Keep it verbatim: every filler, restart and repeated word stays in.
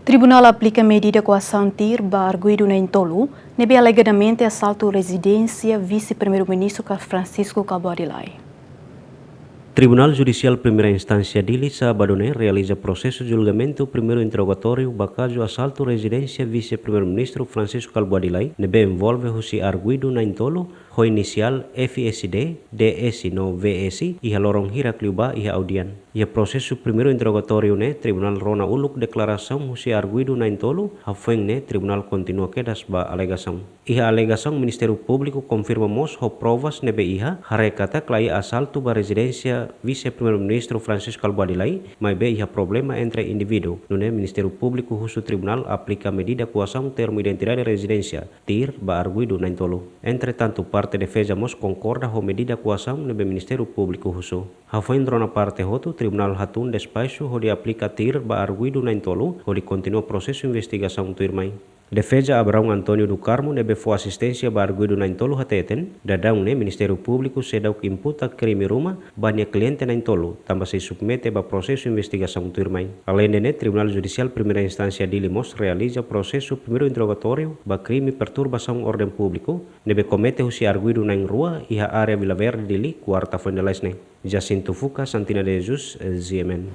Tribunál aplika medida koasaun TIR ba arguidu na'in-tolu, ne'ebé alegadamente asaltu rezidénsia Vise-Primeiru-Ministru Francisco Kalbuadi Lay. Tribunál Judisiál Primeira Instánsia Dili sábadu ne'e realiza prosesu julgamentu primeiru interrogatóriu ba kazu asaltu rezidénsia Vise-Primeiru-Ministru Francisco Kalbuadi Lay, ne'ebé envolve husi arguidu na'in-tolu, ho inisiál F S D, D S no V S, iha loron hirak liubá iha Audian. Iha prosesu primeiru interrogatóriu ne'e, tribunál rona uluk deklarasaun husi arguidu na'in-tolu, hafoin ne'e tribunál kontinua kedas ba alegasaun. Iha alegasaun, Ministériu Públiku konfirma mós ho provas ne'ebé iha, haree katak laiha asaltu ba rezidénsia Vise-Primeiru-Ministru Francisco Kalbuadi Lay, maibé iha problema entre indivíduu. Nune'e Ministériu Públiku husu tribunál aplika medida koasaun termu identidade rezidénsia, TIR, ba arguidu na'in-tolu. Entretantu, parte defeza mós konkorda ho medida koasaun ne'ebé Ministériu Públiku husu. Hafoin rona parte hotu, tribunál hatún despaxu hodi aplika TIR ba arguidu na'in-tolu, hodi kontinua prosesu investigasaun tuirmai. Defeza Abraão António do Carmo ne'ebé fó asisténsia ba arguidu na'in-tolu hateten, daudaun ne'e Ministériu Públiku seidauk imputa krime ruma ba nia kliente na'in-tolu, tanba sei submete ba prosesu investigasaun tuirmai. Aleinde ne'e, Tribunál Judisiál Primeira Instánsia Dili mós realiza prosesu primeiru interrogatóriu ba krime perturbasaun orden públiku, ne'ebé komete husi arguidu na'in-rua iha área Vila Verde Dili, kuarta foin lalais ne'e. Jacinto Fuca, Santina de Jesus, G M N.